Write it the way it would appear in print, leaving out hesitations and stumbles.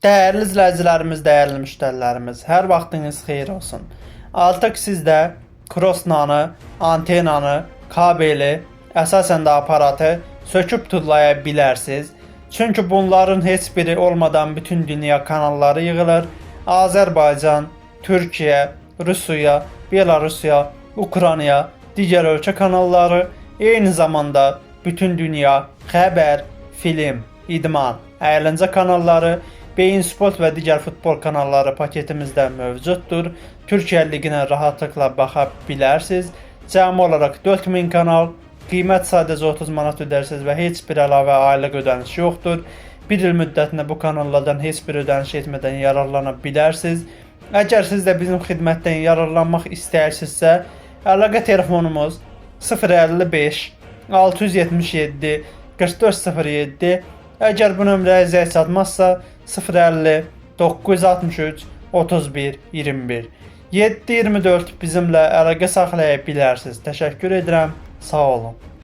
Dəyərli izləyicilərimiz, dəyərli müştərilərimiz, hər vaxtınız xeyir olsun. Artıq siz də krosnanı, antenanı, kabeli, əsasən də aparatı söküb tullaya bilərsiniz. Çünki bunların heç biri olmadan bütün dünya kanalları yığılır. Azərbaycan, Türkiyə, Rusiya, Belarusiya, Ukrayna, digər ölkə kanalları, eyni zamanda bütün dünya xəbər, film, idman, əyləncə kanalları, Beyin Sport və digər futbol kanalları paketimizdə mövcuddur. Türkiyə liqinə rahatlıqla baxa bilərsiniz. Cəmi olaraq 4000 kanal, qiymət sadəcə 30 manat ödərsiniz və heç bir əlavə aylıq ödəniş yoxdur. Bir il müddətində bu kanallardan heç bir ödəniş etmədən yararlana bilərsiniz. Əgər siz də bizim xidmətdən yararlanmaq istəyirsinizsə, əlaqə telefonumuz 055 677 4407. Əgər bu nömrəyə zəng çatmazsa 050 963 31 21 724 bizimlə əlaqə saxlaya bilərsiniz. Təşəkkür edirəm. Sağ olun.